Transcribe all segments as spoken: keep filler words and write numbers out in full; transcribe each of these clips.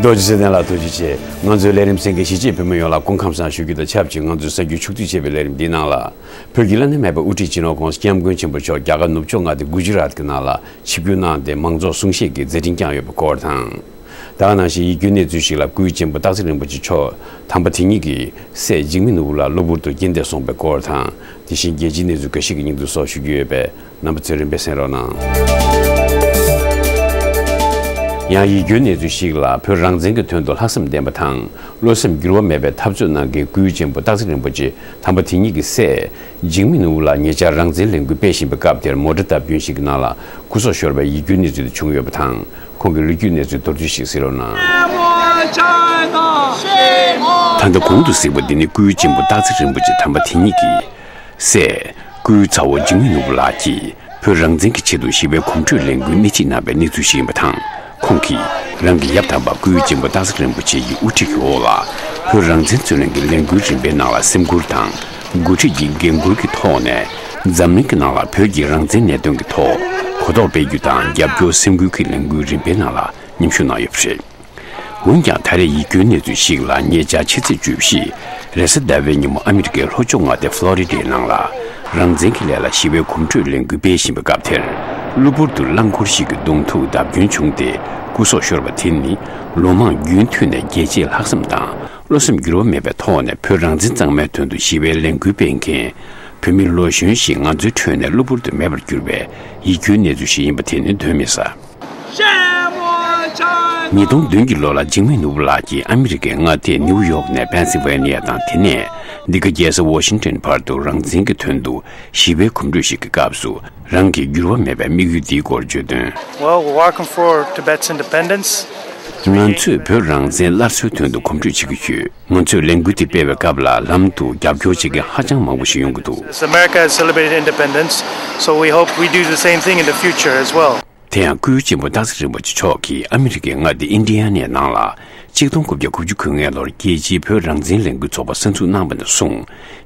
རྡོ་རྗེ་ཚེ་བརྟན་ལགས་ཐུགས་རྗེ་ཆེ། ང་ཚོའི་ལས་རིམ་གསན་མཁན་གཞིས་བྱེས་བོད་མི་ཡོངས་ལ་སྐུ་ཁམས་བཟང་ཞུ་རྒྱུ་དང་ཆབས་ཅིག་ང་ཚོའི་གསར་འགྱུར་ཕྱོགས་བསྡུས་བྱས་པའི་ལས་རིམ་འདིའི་ནང་ལ། བོད་ཀྱི་བླ་ན་མེད་པའི་དབུ་ཁྲིད་སྤྱི་ནོར་༸གོང་ས་༸སྐྱབས་མགོན་ཆེན་པོ་མཆོག་རྒྱ་གར་ནུབ་ཕྱོགས་མངའ་སྡེ་གུ་ཇི་རཱཏ་ཀྱི་ནང་ལ་ཆིབས་བསྒྱུར་གནང་སྟེ་མང་ཚོགས་གསུང་བཤད་ཀྱི་མཛད་འཕྲིན་བསྐྱངས་ཡོད་པའི་སྐོར་དང་། ད་ག་ནང་བཞིན་ཡིད་སྐྱོའི་གནས་ཚུལ་ཞིག་ལ་སྐུའི་གཅེན་པོ་སྟག་འཚེར་རིན་པོ་ཆེ་མཆོག་དམ་པ་དེ་ཉིད་ཀྱི་སྲས་འཇིགས་མེད་ནོར་བུ་ལགས་གློ་བུར་དུ་རྐྱེན་འདས་སོང་པའི་སྐོར་དང་། དེ་བཞིན་རྒྱལ་སྤྱིའི་གནས་ཚུལ་འགའ་ཞིག་གི་སྙིང་བསྡུས་སོགས་ཞུ་རྒྱུ་ཡོད་པས། རྣམ་པ་ཚོས་རིམ་པས་གསན་རོགས་གནང་། ཡང་ཡིད་སྐྱོའི་གནས་ཚུལ་ཞིག་ལ། བོད་རང་བཙན་གྱི་དོན་དུ་ལྷག་བསམ་ལྡན་པ་དང་བློ་སེམས་འགྱུར་བ་མེད་པའི་འཐབ་རྩོད་གནང་མཁན་སྐུའི་གཅེན་པོ་སྟག་འཚེར་རིན་པོ་ཆེ་དམ་པ་དེ་ཉིད་ཀྱི་སྲས་འཇིགས་མེད་ནོར་བུ་ལགས་ཉེ་ཆར་རང་བཙན་ལས་འགུལ་སྤེལ་བཞིན་པའི་སྐབས་དེར་མོ་ཊ་བརྡབ་སྐྱོན་ཞིག་གི་ནང་ལ་སྐུ་སྲོག་ཤོར་བའི་ཡིད་སྐྱོའི་གནས་ཚུལ་དེ་བྱུང་ཡོད་པ་དང་། ཁོང་གི་ལོ་རྒྱུས་གནས་ཚུལ་མདོར་བསྡུས་ཤིག་གཟིགས་རོགས་གནང་། ད་ལྟ་གོང་དུ་གཟིགས་པ་འདི་ནི་སྐུའི་གཅེན་པོ་སྟག་འཚེར་རིན་པོ་ཆེ་དམ་པ་དེ་ཉིད་ཀྱི་སྲས། སྐུའི་ཚ་བོ་འཇིགས་མེད་ནོར་བུ་ལགས་ཀྱིས་བོད་རང་བཙན་གྱི་ཆེད་དུ་ཞི་བའི་གོམ་བགྲོད་ལས་འགུལ་སྣེ་ཁྲིད་གནང་བའི་གནས་ཚུལ་ཞིག་ཡིན་པ་དང་། ཁོང་གིས་རང་གི་ཡབ་དམ་པ་སྐུའི་གཅེན་པོ་སྟག་འཚེར་རིན་པོ་ཆེ་ཡི་དབུ་ཁྲིད་ཀྱི་འོག་ལ་བོད་རང་བཙན་རྩོད་ལེན་གྱི་ལས་འགུལ་རིམ་པའི་ནང་ལ་སེམས་ཁུར་དང་འགོ་ཁྲིད་ཀྱི་འགན་འཁུར་གྱི་ཐོག་ནས་འཛམ་གླིང་གི་ནང་ལ་བོད་ཀྱི་རང་བཙན་གནད་དོན་གྱི་ཐོག་གོ་རྟོགས་སྤེལ་རྒྱུ་དང་རྒྱབ་སྐྱོར་སེམས་ཁུར་གྱི་ལས་འགུལ་རིམ་པའི་ནང་ལ་མཉམ་ཞུགས་གནང་ཡོད་པ་རེད། འོན་ཀྱང་ད་རེས་ཡིད་སྐྱོའི་གནས་ཚུལ་ཞིག་ལ་ཉེ་ཆར་ཕྱི་ཚེས་བཅུ་བཞི་རེས་གཟའ་ཟླ་བའི་ཉིན་མོ་ཨ་མི་རི་ཀའི་ལྷོ་ཕྱོགས་མངའ་སྡེ་ཧྥ་ལོ་རི་ཌའི་ནང་ལ་རང་བཙན་གྱི་སླད་ལ་ཞི་བའི་གོམ་བགྲོད་ལས་འགུལ་སྤེལ་བཞིན་པའི་སྐབས་དེར། གློ་བུར་དུ་རླངས་འཁོར་ཞིག་གི་གདོང་ཐུག་བརྡབ་སྐྱོན་བྱུང་སྟེ་སྐུ་སྲོག་ཤོར་བ་དེ་ནི་ལོ་མང་རྒྱུན་མཐུད་ནས་རྒྱལ་གཅེས་ལྷག་བསམ་དང་བློ་སེམས་འགྱུར་བ་མེད་པའི་ཐོག་ནས་བོད་རང་བཙན་གཙང་མའི་དོན་དུ་ཞི་བའི་ལས་འགུལ་སྤེལ་མཁན་བོད་མི་ལོ་གཞོན་ཞིག་ང་ཚོའི་ཁྲོད་ནས་གློ་བུར་དུ་མེད་པར་གྱུར་བའི་ཡིད་སྐྱོའི་གནས་ཚུལ་ཞིག་ཡིན་པ་དེ་ནི་གདོན་མི་ཟ། ཉིས་སྟོང་བདུན་གྱི་ལོ་ལ་འཇིགས་མེད་ནོར་བུ་ལགས་ཀྱིས་ཨ་མི་རི་ཀའི་མངའ་སྡེ་ནིའུ་ཡོག་ནས་པེན་སིལ་ཝེ་ནི་ཡ་དང་དེ་ནས་འདི་ག་རྒྱལ་ས་ཝ་ཤིང་ཏོན་བར་དུ་རང་བཙན་གྱི་དོན་དུ་ཞི་བའི་གོམ་བགྲོད་ཞིག་གི་སྐབས་སུ་རང་གི་འགྱུར་བ་མེད་པའི་དམིགས་ཡུལ་འདིའི་སྐོར་བརྗོད་དོན། Well, we're working for Tibet's independence. ང་ཚོས་བོད་རང་བཙན་སླར་གསོའི་དོན་དུ་གོམ་བགྲོད་བྱེད་ཀྱི་ཡོད། ང་ཚོས་ལས་འགུལ་དེ་སྤེལ་བའི་སྐབས་ལ་ལམ་དུ་རྒྱབ་སྐྱོར་བྱེད་མཁན་ཧ་ཅང་མང་པོ་ཞིག་ཡོང་གི་འདུག As America has celebrated independence, so we hope we do the same thing in the future as well. དེ་ཡང་སྐུའི་གཅེན་པོ་སྟག་འཚེར་རིན་པོ་ཆེ་མཆོག་གིས་ཨ་མི་རི་ཀའི་མངའ་སྡེ་ཨིན་ཌི་ཡ་ནའི་ནང་ལ་ཆིག་སྟོང་དགུ་བརྒྱ་དགུ་བཅུ་གོ་ལྔ་ལོར་རྒྱལ་སྤྱིའི་བོད་རང་བཙན་ལས་འགུལ་ཚོགས་པ་གསར་འཛུགས་གནང་བ་ནས་བཟུང་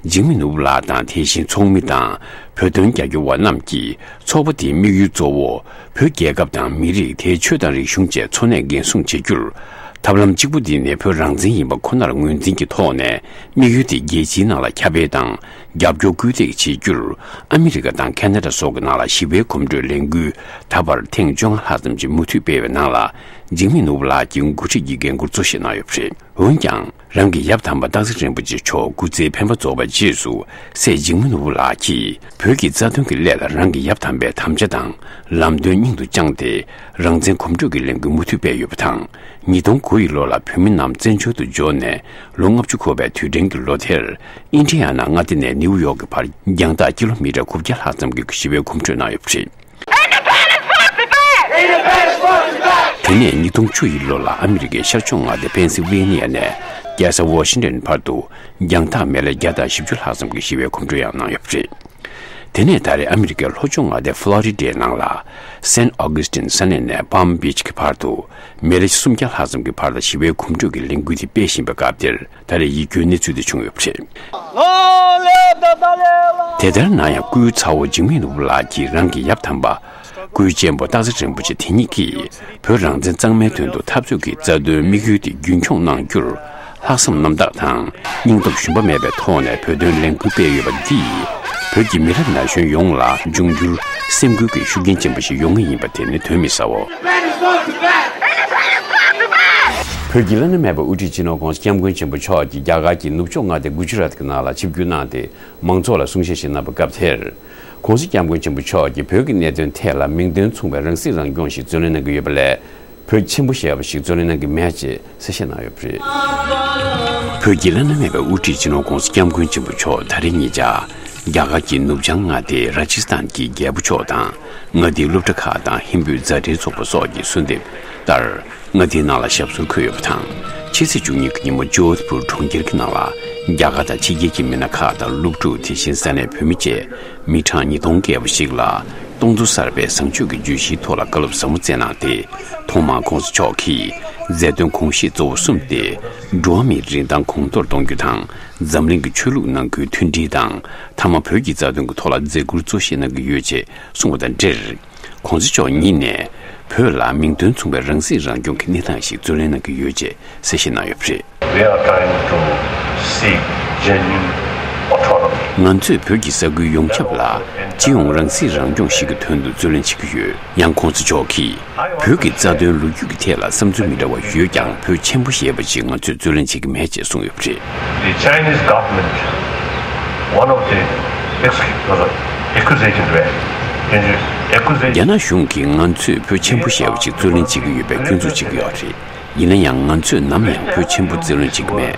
འཇིགས་མེད་ནོར་བུ་ལགས་དང་དེ་བཞིན་ཚོགས་མི་དང་བོད་དོན་རྒྱབ་སྐྱོར་བ་རྣམས་ཀྱིས་ཚོགས་པ་དེའི་དམིགས་ཡུལ་གཙོ་བོ་བོད་རྒྱལ་ཁབ་དང་མི་རིགས་དེའི་ཆོས་དང་རིག་གཞུང་བཅས་འཚོ་གནས་འགན་སྲུང་བྱེད་རྒྱུར་ཐབས་ལམ་གཅིག་པུ་འདི་ནི་བོད་རང་བཙན་ཡིན་པ་ཁོ་ནར་ངོས་འཛིན་གྱི་ཐོག་ནས་དམིགས་ཡུལ་དེ་རྒྱལ་སྤྱིའི་ནང་ལ་ཁྱབ་སྤེལ་དང་རྒྱབ་སྐྱོར་སྐུལ་འདེད་བྱེད་རྒྱུར་ཨ་མི་རི་ཀ་དང་ཁེ་ན་ཌ་སོགས་ཀྱི་ནང་ལ་ཞི་བའི་གོམ་བགྲོད་ལས་འགུལ་ད་བར་ཐེངས་བཅོ་ལྔ་ལྷག་ཙམ་གྱི་མུ་མཐུད་སྤེལ་བའི་ནང་ལ་འཇིགས་མེད་ནོར་བུ་ལགས་ཀྱིས་འགོ་ཁྲིད་ཀྱི་འགན་འཁུར་གཙོ་བཞེས་གནང་ཡོད་པ་རེད། འོན་ཀྱང་། རང་གི་ཡབ་དམ་པ་སྟག་འཚེར་རིན་པོ་ཆེ་མཆོག་སྐུ་ཚེའི་འཕེན་པ་རྫོགས་པའི་རྗེས་སུ་སྲས་འཇིགས་མེད་ནོར་བུ་ལགས་ཀྱིས་བོད་ཀྱི་རྩ་དོན་གྱི་སླད་ལ་རང་གི་ཡབ་དམ་པའི་དམ་བཅའ་དང་ལམ་སྟོན་སྙིང་དུ་བཅངས་ཏེ་རང་བཙན་གོམ་བགྲོད་ཀྱི་ལས་འགུལ་མུ་མཐུད་སྤེལ་ཡོད་པ་དང་། ཉིས་སྟོང་དགུ་ཡི་ལོ་ལ་བོད་མི་རྣམས་བཙན་བྱོལ་དུ་འབྱོར་ནས་ལོ་ལྔ་བཅུ་འཁོར་བའི་དུས་དྲན་གྱི་ལོ་དེར་ཨིན་ཌི་ཡ་ན་མངའ་སྡེ་ནས་ནིའུ་ཡོག་གི་བར་རྒྱང་ཐག་ཀི་ལོ་མི་ཊར་དགུ་བརྒྱ་ལྷག་ཙམ་གྱི་ཞི་བའི་གོམ་བགྲོད་གནང་ཡོད་པ་རེད། དེ་ནས་ཉིས་སྟོང་བཅུ་ཡི་ལོ་ལ་ཨ་མི་རི་ཀའི་ཤར་ཕྱོགས་མངའ་སྡེ་པེན་སིལ་ཝེ་ནི་ཡ་ནས་རྒྱལ་ས་ཝ་ཤིང་ཏོན་བར་དུ་རྒྱང་ཐག་མི་ལེ་བརྒྱ་དང་བཞི་བཅུ་ལྷག་ཙམ་གྱི་ཞི་བའི་གོམ་བགྲོད་ཡང་གནང་ཡོད་པ་རེད། དེ་ནས་ད་རེས་ཨ་མི་རི་ཀའི་ལྷོ་ཕྱོགས་མངའ་སྡེ་ཕ་ལོ་རི་ཌའི་ནང་ལ་སན་ཨོ་གུ་སི་ཏིན་ས་གནས་ནས་པམ་བིཆ་གི་བར་དུ་མི་ལེ་སུམ་བརྒྱ་ལྷག་ཙམ་གྱི་བར་ལ་ཞི་བའི་གོམ་བགྲོད་ཀྱི་ལས་འགུལ་དེ་སྤེལ་བཞིན་པའི་སྐབས་དེར། ད་རེས་ཡིད་སྐྱོའི་གནས་ཚུལ་དེ་བྱུང་ཡོད་པ་རེད། དེ་ལྟར་ན་ཡང་སྐུའི་ཚ་བོ་འཇིགས་མེད་ནོར་བུ་ལགས་ཀྱིས་རང་གི་ཡབ་དམ་པ་སྐུའི་གཅེན་པོ་སྟག་འཚེར་རིན་པོ་ཆེ་དེ་ཉིད་ཀྱིས་བོད་རང་བཙན་གཙང་མའི་དོན་དུ་འཐབ་རྩོད་ཀྱི་རྩ་དོན་དམིགས་ཡུལ་དེ་རྒྱུན་འཁྱོངས་གནང་རྒྱུར་ལྷག་བསམ་རྣམ་དག་དང་སྙིང་སྟོབས་ཞུམ་པ་མེད་པའི་ཐོག་ནས་བོད་དོན་ལས་འགུལ་སྤེལ་ཡོད་པ་འདིས་བོད་ཀྱི་མི་རབས་ན་གཞོན་ཡོངས་ལ་འབྱུང་འགྱུར་སེམས་འགུལ་གྱི་ཤུགས་རྐྱེན་ཆེན་པོ་ཞིག་ཡོང་ངེས་ཡིན་པ་དེ་ནི་གདོན་མི་ཟའོ། བོད་ཀྱི་བླ་ན་མེད་པའི་དབུ་ཁྲིད་སྤྱི་ནོར་༸གོང་ས་༸སྐྱབས་མགོན་ཆེན་པོ་མཆོག་གིས་རྒྱ་གར་གྱི་ནུབ་ཕྱོགས་མངའ་སྡེ་གུ་ཇི་རཱཏ་ཀྱི་ནང་ལ་ཆིབས་བསྒྱུར་གནང་སྟེ་མང་ཚོགས་ལ་གསུང་བཤད་ཞིག་གནང་བའི་སྐབས་དེར། ༸གོང་ས་༸སྐྱབས་མགོན་ཆེན་པོ་མཆོག་གིས་བོད་ཀྱི་གནད་དོན་ཐད་ལ་མིང་དོན་མཚུངས་པའི་རང་སྲིད་རང་སྐྱོང་ཞིག་བརྩོན་ལེན་གནང་གི་ཡོད་པ་ལས། བོད་ཆེན་པོ་ཞེས་པ་ཞིག་བརྩོན་ལེན་གནང་གི་མེད་ཅེས་གསལ་བཤད་གནང་ཡོད་པ་རེད། བོད་ཀྱི་བླ་ན་མེད་པའི་དབུ་ཁྲིད་སྤྱི་ནོར་༸གོང་ས་༸སྐྱབས་མགོན་ཆེན་པོ་མཆོག་ད་རེས་ཉེ་ཆར་རྒྱ་གར་གྱི་ནུབ་བྱང་མངའ་སྡེ་ར་ཇི་སི་ཐན་གྱི་རྒྱལ་པོ་མཆོག་དང་མངའ་སྡེའི་སློབ་གྲྭ་ཁག་དང་ཧིན་བོད་མཛའ་འབྲེལ་ཚོགས་པ་སོགས་ཀྱིས་གསོལ་འདེབས་ལྟར། མངའ་སྡེའི་ནང་ལ་ཞབས་སོར་འཁོད་ཡོད་པ་དང་། ཕྱི་ཚེས་བཅུ་གཉིས་ཀྱི་ཉིན་མོ་ཇོ་དྷ་པུར་གྲོང་ཁྱེར་གྱི་ནང་ལ་རྒྱ་གར་དང་ཕྱི་རྒྱལ་གྱི་མི་སྣ་ཁག་དང་སློབ་ཕྲུག་དེ་བཞིན་ས་གནས་བོད་མི་བཅས་མི་གྲངས་ཉིས་སྟོང་བརྒལ་བ་ཞིག་ལ་སྟོང་ཚོ་གསར་པའི་བཟང་སྤྱོད་ཀྱི་བརྗོད་གཞིའི་ཐོག་ལ་བཀའ་སློབ་ཟབ་མོ་སྩལ་གནང་སྟེ། ཐོག་མར་༸གོང་ས་མཆོག་གིས་མཛད་དོན་གོམས་གཤིས་གཙོ་བོ་གསུམ་སྟེ། འགྲོ་བ་མིའི་རིན་ཐང་གོང་མཐོར་གཏོང་རྒྱུ་དང་། འཛམ་གླིང་གི་ཆོས་ལུགས་ནང་ཁུལ་མཐུན་སྒྲིལ་དང་། མཐའ་མ་བོད་ཀྱི་རྩ་དོན་གྱི་ཐོག་ལ་མཛད་ཁུར་གཙོ་བཞེས་གནང་གི་ཡོད་ཅེས་གསུངས་པ་དང་འབྲེལ། ༸གོང་ས་མཆོག་ཉིད་ནས་ བོད་ལ་མིང་དོན་མཚུངས་པའི་རང་སྲིད་རང་སྐྱོང་གི་གནས་སྟངས་ཤིག་རྩོད་ལེན་གནང་གི་ཡོད་ཅེས་གསལ་བཤད་གནང་ཡོད་པ་རེད། We are trying to seek genuine autonomy. ང་ཚོས་བོད་ཀྱི་ས་ཁུལ་ཡོངས་ཁྱབ་ལ་སྤྱི་ཡོངས་རང་སྲིད་རང་སྐྱོང་ཞིག་གི་དོན་དུ་རྩོད་ལེན་བྱེད་ཀྱི་ཡོད། ཡང་གོང་ས་མཆོག་གིས་བོད་ཀྱི་རྩ་དོན་ལོ་རྒྱུས་ཀྱི་ཐད་ལ་བསམ་ཚུལ་མི་འདྲ་བ་ཡོད་ཀྱང་བོད་ཆེན་པོ་ཞེས་པ་ཅིག་ང་ཚོས་རྩོད་ལེན་བྱེད་ཀྱི་མེད་ཅེས་གསུངས་ཡོད་པ་རེད། The Chinese government, one of the ex- accusations were, accusation རྒྱ་ནག་གཞུང་གིས་ང་ཚོས་བོད་ཆེན་པོ་ཞེས་པ་ཅིག་རྩོད་ལེན་བྱེད་ཀྱི་ཡོད་པའི་སྐྱོན་འཛུགས་བྱེད་ཀྱི་ཡོད་རེད། ཡིན་ན་ཡང་ང་ཚོས་ནམ་ཡང་བོད་ཆེན་པོ་རྩོད་ལེན་བྱེད་ཀྱི་མེད།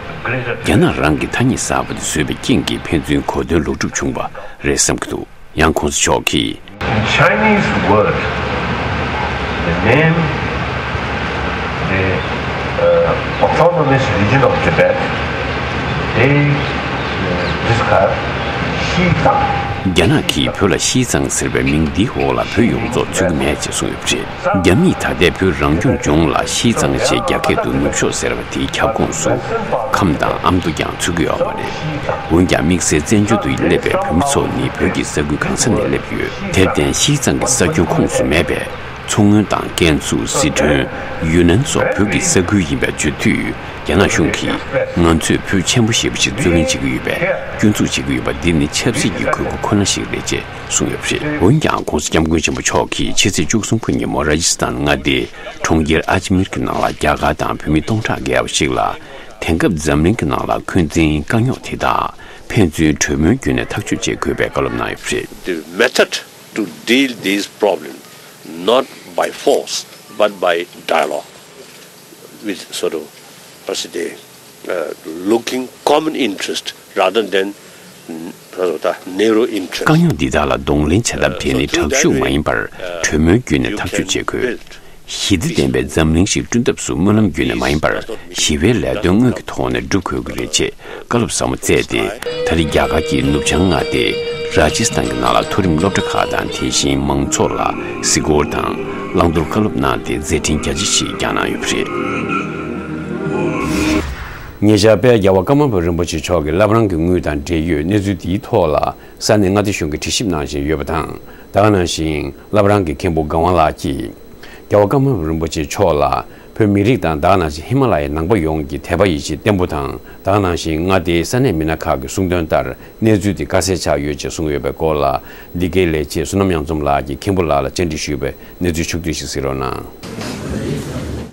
རྒྱ་ནག་རང་གིས་ཐ་སྙད་གསར་པ་དེ་བཟོས་པའི་རྐྱེན་གྱིས་ཕན་ཚུན་གོ་དོན་ལོག་སྒྲུབ་བྱུང་བ་རེད་བསམ་གྱི་འདུག། ཡང་གོང་ས་མཆོག་གིས། In Chinese word, the name, the uh, autonomous region of Tibet, they uh, describe Xizang. རྒྱ་ནག་གིས་བོད་ལ་ཤིས་ཙང་ཟེར་བའི་མིང་འདིའི་འོག་ལ་བོད་ཡོངས་རྫོགས་ཚུད་ཀྱི་མེད་ཅེས་གསུངས་ཡོད་པ་རེད། རྒྱ་མིས་ད་ལྟའི་བོད་རང་སྐྱོང་ལྗོངས་ལ་ཤིས་ཙང་ཞེས་རྒྱ་སྐད་དུ་ནུབ་ཕྱོགས་ཟེར་བ་དེའི་ཁྱབ་ཁོངས་སུ་ཁམས་དང་ཨ་མདོ་ཀྱང་ཚུད་ཀྱི་ཡོད་པ་རེད། འོན་ཀྱང་དམིགས་བསལ་བཙན་བྱོལ་དུ་སླེབས་པའི་བོད་མི་ཚོ་ནི་བོད་ཀྱི་ས་ཁུལ་གང་ས་ནས་སླེབས་ཡོད། དེར་བརྟེན་ཤིས་ཙང་གི་ས་ཁྱོན་ཁོངས་སུ་མེད་པས། མཚོ་སྔོན་དང་ཀན་སུའུ། སི་ཁྲོན། ཡུན་ནན་སོགས་བོད་ཀྱི་ས་ཁུལ་ཡིན་པ་བརྗོད་དུས། རྒྱ་ནག་གཞུང་གིས་ང་ཚོས་བོད་ཆེན་པོ་ཞེ་པོ་ཞིག་རྩོད་ལེན་བྱེད་ཀྱི་ཡོད་པས་སྐྱོན་འཛུགས་བྱེད་ཀྱི་ཡོད་པ་འདི་ནི་ཆབ་སྲིད་ཀྱི་དགོས་མཁོ་ཁོ་ན་ཞིག་རེད་ཅེས་གསུངས་ཡོད་པ་རེད། འོན་ཀྱང་༸གོང་ས་༸སྐྱབས་མགོན་ཆེན་པོ་མཆོག་གིས་ཕྱི་ཚེས་བཅུ་གསུམ་ཉིན་མོ་ར་ཇི་སི་ཐན་མངའ་སྡེའི་གྲོང་ཁྱེར་ཨ་ཇི་མིར་གྱི་ནང་ལ་རྒྱ་གར་དང་བོད་མི་སྟོང་ཕྲག་བརྒལ་བ་ཞིག་ལ། དེང་སྐབས་འཛམ་གླིང་གི་ནང་ལ་འཁོན་འཛིན་དཀའ་རྙོག་དེ་དག་ཕན་ཚུན་གྲོས་མོལ་བརྒྱུད་ནས་ཐག་གཅོད་བྱེད་དགོས་པའི་བཀའ་སློབ་གནང་ཡོད་པ་རེད། The method to deal these problems, not by force, but by dialogue, with sort of, what should I say, uh, looking common interest rather than, mm, sort of the narrow interest. དཀའ་རྙོག་འདི་དག་ལ་གདོང་ལེན་བྱ་ཐབས་དེ་ནི་དྲག་ཤུགས་མ་ཡིན་པར་གྲོས་མོལ་བརྒྱུད་ནས་ཐག་གཅོད་བྱེད་དགོས། ཞི་བདེ་ལྡན་པའི་འཛམ་གླིང་ཞིག་བསྐྲུན་ཐབས་སུ་སྨོན་ལམ་བརྒྱུད་ནས་མ་ཡིན་པར་ཞི་བའི་ལས་དོན་དངོས་ཀྱི་ཐོག་ནས་སྒྲུབ་དགོས་ཀྱི་རེད་ཅེས་བཀའ་སློབ་ཟབ་མོ་སྩལ་ཏེ། ད་རེས་རྒྱ་གར་གྱི་ནུབ་བྱང་མངའ་སྡེ་ར་ཇི་སི་ཐན་གྱི་ནང་ལ་མཐོ་རིམ་སློབ་གྲྭ་ཁག་དང་། དེ་བཞིན་མང་ཚོགས་ལ་གཟིགས་སྐོར་དང་བླང་དོར་བཀའ་སློབ་གནང་སྟེ་མཛད་འཕྲིན་རྒྱ་ཆེ་ཞིག་བསྐྱངས་གནང་ཡོད་པ་རེད། ཉེ་ཆར་དཔལ་རྒྱལ་བ་ཀརྨ་པ་རིན་པོ་ཆེ་མཆོག་གིས་བླ་བྲང་གི་དངུལ་དང་འབྲེལ་ཡོད་གནས་ཚུལ་འདིའི་ཐོག་ལ་ས་གནས་མངའ་སྡེ་གཞུང་གིས་དྲི་ཞིབ་གནང་བཞིན་ཡོད་པ་དང་། ད་ག་ནང་བཞིན་བླ་བྲང་གི་མཁན་པོ་སྒང་བ་ལགས་ཀྱིས། རྒྱལ་བ་ཀརྨ་པ་རིན་པོ་ཆེ་མཆོག་ལ་བོད་མི་རིགས་དང་། ད་ག་ནང་བཞིན་ཧི་མ་ལ་ཡའི་ནང་པ་ཡོངས་ཀྱི་དད་པ་ཡིད་ཆེས་བརྟན་པོ་དང་། ད་ག་ནང་བཞིན་མངའ་སྡེའི་ས་གནས་མི་སྣ་ཁག་གི་གསུང་དོན་ལྟར་གནས་ཚུལ་དེ་དཀའ་སེལ་ཆགས་ཡོད་ཅེས་གསུངས་ཡོད་པའི་སྐོར་ལ། འདི་གའི་ལས་བྱེད་བསོད་ནམས་གཡང་འཛོམས་ལགས་ཀྱིས་མཁན་པོ་ལགས་ལ་བཅར་འདྲི་ཞུས་པའི་གནས་ཚུལ་ཕྱོགས་བསྡུས་ཤིག་གཟིགས་རོགས་གནང་།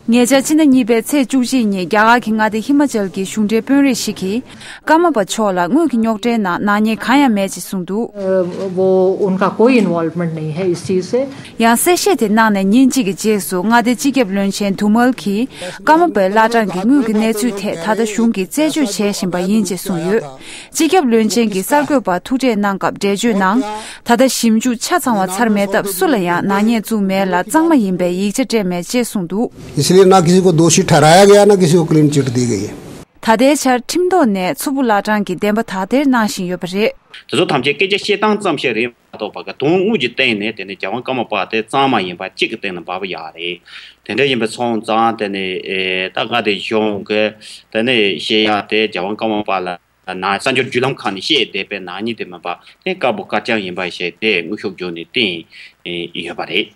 ཉེ་ཆར་ཕྱི་ཟླ་གཉིས་པའི་ཚེས་བཅུ་གཅིག་ཉིན་རྒྱ་གར་གྱི་མངའ་སྡེ་ཧི་མ་ཅལ་གྱི་གཞུང་འབྲེལ་དཔོན་རིགས་ཤིག་གིས། ཀརྨ་པ་མཆོག་ལ་དངུལ་གྱི་རྙོག་དྲའི་ནང་ནག་ཉེས་གང་ཡང་མེད་ཅེས་གསུངས་འདུག། वो उनका कोई इन्वॉल्वमेंट नहीं है इस चीज़ से। ཡང་གསལ་བཤད་དེ་གནང་ནས་ཉིན་གཅིག་གི་རྗེས་སུ་མངའ་སྡེའི་སྤྱི་ཁྱབ་བློན་ཆེན་དུ་མལ་གྱིས་ཀརྨ་པའི་བླ་བྲང་གི་དངུལ་གྱི་གནས་ཚུལ་ཐད་ད་ལྟ་གཞུང་གིས་རྩད་གཅོད་བྱེད་བཞིན་པ་ཡིན་ཅེས་གསུངས་ཡོད། སྤྱི་ཁྱབ་བློན་ཆེན་གྱིས་གསར་འགོད་པར་ཐུག་འཕྲད་གནང་སྐབས་འགྲེལ་བརྗོད་ནང་། ད་ལྟ་ཞིབ་འཇུག་ཆ་ཚང་བ་ཚར་མེད་སྟབས་སུ་ལ་ཡང་ནག་ཉེས་བཙུགས་མེད་ལ་གཙང་མ་ཡིན་པའི་ཡིག་ཆ་སྤྲད་མེད་ཅེས་གསུངས་འདུག། इसलिए ना किसी को दोषी ठहराया गया, ना किसी को क्लीन चिट दी गई है। ད་ལྟའི་ཆར་ཁྲིམས་ཐོག་ནས་མཚུར་ཕུ་བླ་བྲང་གི་བདེན་པ་དག་ཐེར་གནང་བཞིན་ཡོད་པ་རེད། དེ་ཚོ་ཐམས་ཅད་སྐད་ཆ་བཤད་སྟངས་ཙམ་ཞིག་རེད་མ་གཏོགས་པ། ག་དོན་དངོས་ཀྱི་སྟེང་ནས་དེ་ནི་རྒྱལ་དབང་ཀརྨ་པ་དེ་གཙང་མ་ཡིན་པ་གཅིག་གི་སྟེང་ནས་འབབ་ཡག་རེད། དེ་འདྲ་ཡིན་པ་སོང་ཙང་དེ་ནི་ཨེ་ད་ག་དེ་གཞུང་གི་དེ་ནི་བཤད་ཡག་དེ་རྒྱལ་དབང་ཀརྨ་པ་ལ་ན་གསར་འགྱུར་བརྒྱུད་ལམ་ཁག་ནས་བཤད་བསྡད་པའི་ནག་ཉེས་དེ་མིན་པ་དེ་དཀར་པོ་དཀར་རྐྱང་ཡིན་པ་ཞིག་དེ་དངོས་ཤུགས་བརྒྱུད་ནས་བསྟན་ཡོད་པ་རེད།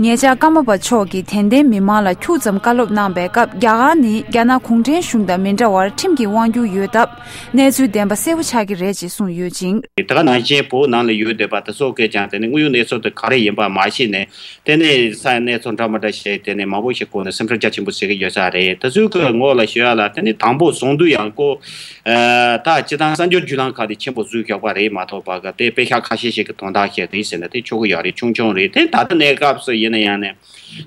ཉེ་ཆར་ཀརྨ་པ་མཆོག་གིས་དད་ལྡན་མི་མང་ལ་ཁྱུག་ཙམ་བཀའ་སློབ་གནང་པའི་སྐབས། རྒྱ་གར་ནི་རྒྱ་ནག་གུང་ཁྲན་གཞུང་དང་མི་འདྲ་བར་ཁྲིམས་ཀྱི་དབང་སྒྱུར་ཡོད་སྟབས། གནས་ཚུལ་བདེན་པ་གསལ་པོ་ཆགས་ཀྱི་རེད་ཅེས་གསུངས་ཡོད་ཅིང་། དེ་ག་ནང་བཞིན་བོད་ནང་ལ་ཡོད་བསྡད་པ་དེ་ཚོ་གིས་ཀྱང་དེ་ནི་དངོས་ཡོད་གནས་ཚུལ་དེ་ག་རེ་ཡིན་པ་མ་ཤེས་ནས། དེ་ནས་ས་གནས་ཚུལ་འདྲ་མི་འདྲ་ཞིག་དེ་ནས་མང་པོ་ཞིག་སྐོར་ནས་སེམས་ཁྲལ་རྒྱ་ཆེན་པོ་བྱེད་ཀྱི་ཡོད་ས་རེད། དེ་ཚོའི་གི་ངོ་ལ་ཞུ་ཡ་ལ། དེ་ནི་དང་པོ་བཟུང་དུས་ཡང་ཁོ། ཨ་ད་སྤྱི་བཏང་གསར་འགྱུར་བརྒྱུད་ལམ་ཁག་དེ་ཆེན་པོ་བཟོས་བཞག་པ་རེད་མ་གཏོགས་པ་གི་དེ་དཔེ་ཤག་ཁ་ཤས་ཤིག་གི་དོན་དག་ཞིག་རེད་ཟེར་ན་དེ་ཆོག་གི་ཡོད་རེད། ཆུང་ཆུང་རེད། དེ་ད་ལྟ་གནས་སྐབས་སུ་ཡིན་ན་ཡང་ནས།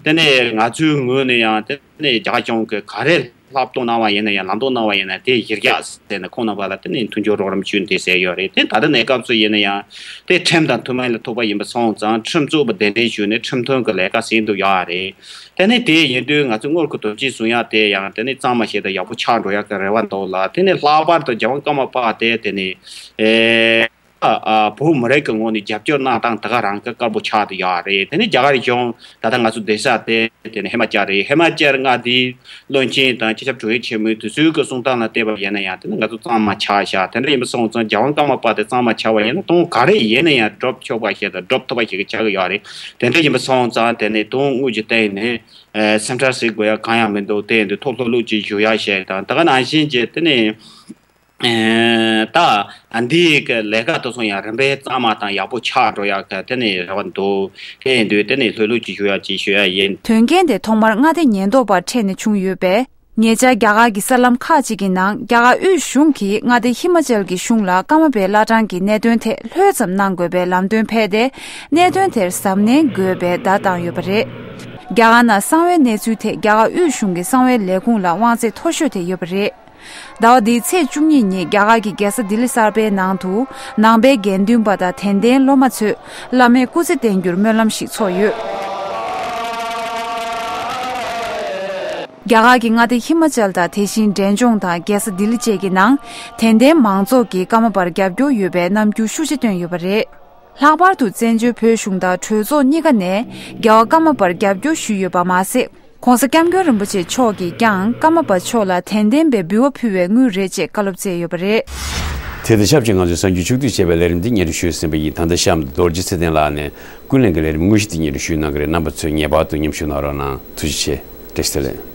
དེ་ནས་ང་ཚོའི་ངོས་ནས་ཡང་དེ་ནས་རྒྱ་གར་གཞུང་གི་ག་རེ་བསླབ་སྟོན་གནང་བ་ཡིན་ན་ཡང་། ལམ་སྟོན་གནང་བ་ཡིན་ན་དེ་གཞིར་བཞག་ཟེར་ནས་ཁོང་རྣམ་པ་ལ་དེ་ནས་མཐུན་འགྱུར་རོགས་རམ་ཞུས་ཏེ་ཟེར་ཡོད་རེད། དེ་ད་ལྟ་གནས་སྐབས་སུ་ཡིན་ན་ཡང་དེ་ཁྲིམས་དང་མཐུན་མིན་ལ་ཐུག་པ་ཡིན་པ་སོང་ཙང་ཁྲིམས་རྩོད་པ་གདན་འདྲེན་ཞུས་ནས་ཁྲིམས་མཐུན་གྱི་ལས་ཀ་ཟིན་དུ་ཡོད་རེད། དེ་ནས་དེ་ཡིན་དུས་ང་ཚོ་དངུལ་གྱི་དོན་གཅོད་བཟུང་ཡག་དེ་ཡང་དེ་ནས་གཙང་མ་ཞིག་དང་ཡག་པོ་ཆགས་འགྲོ་ཡག་གི་རེ་བ་འདུག་ལ། དེ་ནས་ལྷག་པར་དུ་རྒྱལ་དབང་ཀརྨ་པ་དེ་དེ་ནས་ཨེ། ཨ་བོད་མི་རིགས་ཀྱི་ངོས་ནས་རྒྱབ་སྐྱོར་གནང་སྟངས་དེ་ག་རང་གི་དཀར་པོ་ཆགས་བསྡད་ཡོད་རེད། དེ་ནས་རྒྱ་གར་གཞུང་ད་ལྟ་ང་ཚོ་བསྡད་ས་དེ་དེ་ནས་ཧི་མ་ཅལ་རེད། ཧི་མ་ཅལ་མངའ་སྡེའི་བློན་ཆེན་དང་སྤྱི་ཁྱབ་དྲུང་ཡིག་ཆེན་མོས་དུས་ཚོད་ཀྱི་གསུང་སྟངས་ལ་བལྟས་པ་ཡིན་ན་ཡང་དེ་ནི་ང་ཚོ་གཙང་མ་ཆགས་ཤག་དེ་འདྲ་ཡིན་པ་སོང་ཙང་རྒྱལ་དབང་ཀརྨ་པ་དེ་གཙང་མ་ཆགས་པ་ཡིན་ན་དོན་ག་རེ་ཡིན་ན་ཡང་སྒྲུབ་ཆོག་པ་ཞིག་དང་སྒྲུབ་ཐུབ་པ་ཞིག་ཆགས་ཀྱི་ཡོད་རེད། དེ་འདྲ་ཡིན་པ་སོང་ཙང་དེ་ནི་དོན་དངོས་ཀྱི་སྟེང་ནས་སེམས་ཁྲལ་བྱེད་དགོས་ཡ་གང་ཡང་མི་འདུག་དེ་ཡིན་དུས་ཐུགས་ལྷོད་ལྷོད་ཅིག་བཞུགས་ཡ་བྱས་དང་ད་ག་ནང་བཞིན་གྱི་དེ་ནི། ད་འདིའི་གི་ལས་ཀ་དེ་ཚོ་ཡང་རིམ་པས་གཙང་མ་དང་ཡག་པོ་ཆགས་འགྲོ་ཡག་གི་དེ་ནས་རེ་བ་འདུག་དེ་ཡིན་དུས་དེ་ནས་ལྷོད་ལྷོད་ཅིག་ཞུ་ཡག་ཅིག་ཞུ་ཡག་ཡིན། དོན་རྐྱེན་དེ་ཐོག་མར་མངའ་སྡེ་ཉེན་རྟོག་པར་འཕྲད་ནས་བྱུང་ཡོད་པས། ཉེ་ཆར་རྒྱ་གར་གྱི་གསར་ལམ་ཁག་ཅིག་གི་ནང་རྒྱ་གར་དབུས་གཞུང་གིས་མངའ་སྡེ་ཧི་མ་ཅལ་གྱི་གཞུང་ལ་ཀརྨ་པའི་བླ་བྲང་གི་གནད་དོན་ཐད་ལྷོད་ཙམ་གནང་དགོས་པའི་ལམ་སྟོན་ཕེབས་ཏེ། གནད་དོན་དེར་གཟབ་ནན་དགོས་པའི་བརྡ་བཏང་ཡོད་པ་རེད། རྒྱ་གར་ནང་གསང་བའི་གནས་ཚུལ་ཐད་རྒྱ་གར་དབུས་གཞུང་གི་གསང་བའི་ལས་ཁུངས་ལ་དབང་ཚད་མཐོ་ཤོས་དེ་ཡོད་པ་རེད། ཟླ་བ་འདིའི་ཚེས་བཅུ་གཉིས་ཉིན་རྒྱ་གར་གྱི་རྒྱལ་ས་ལྡི་ལི་གསར་པའི་ནང་དུ་ནང་པའི་དགེ་འདུན་པ་དང་དད་ལྡན་སློབ་མ་ཚོས་བླ་མའི་སྐུ་ཚེ་བརྟན་རྒྱུར་སྨོན་ལམ་ཞིག་ཚོགས་ཡོད། རྒྱ་གར་གྱི་མངའ་སྡེ་ཧི་མ་ཅལ་དང་དེ་བཞིན་འབྲས་ལྗོངས་དང་རྒྱལ་ས་ལྡི་ལི་བཅས་ཀྱི་ནང་དད་ལྡན་མང་ཚོགས་ཀྱིས་ཀརྨ་པར་རྒྱབ་སྐྱོར་ཡོད་པའི་རྣམ་འགྱུར་ཤུགས་ཆེ་བཏོན་ཡོད་པ་རེད། ལྷག་པར་དུ་བཙན་བྱོལ་བོད་གཞུང་དང་གྲོས་ཚོགས་གཉིས་ཀ་ནས་རྒྱལ་བ་ཀརྨ་པར་རྒྱབ་སྐྱོར་ཞུས་ཡོད་པ་མ་ཟད། ྋགོང་ས་ྋསྐྱབས་མགོན་རིན་པོ་ཆེ་མཆོག་གིས་ཀྱང་ཀརྨ་པ་མཆོག་ལ་དད་ལྡན་པའི་འབུལ་བ་ཕུལ་བའི་དངུལ་རེད་ཅེས་བཀའ་སློབ་སྩལ་ཡོད་པ་རེད། དེ་དང་ཆབས་ཅིག་ང་ཚོས་གསར་འགྱུར་ཕྱོགས་བསྡུས་བྱས་པའི་ལས་རིམ་འདི་སྙན་སྒྲོན་ཞུས་ཟིན་པ་ཡིན། ད་ལྟ་གཤམ་དུ་རྡོ་རྗེ་ཚེ་བརྟན་ལགས་ནས་ཀུན་གླེང་གི་ལས་རིམ་དངོས་གཞི་འདི་སྙན་སྒྲོན་ཞུས་གནང་གི་རེད། རྣམ་པ་ཚོས་ངེས་པར་དུ་མཉམ་ཞུགས་གནང་རོགས་གནང་། ཐུགས་རྗེ་ཆེ། བཀྲ་ཤིས་བདེ་ལེགས།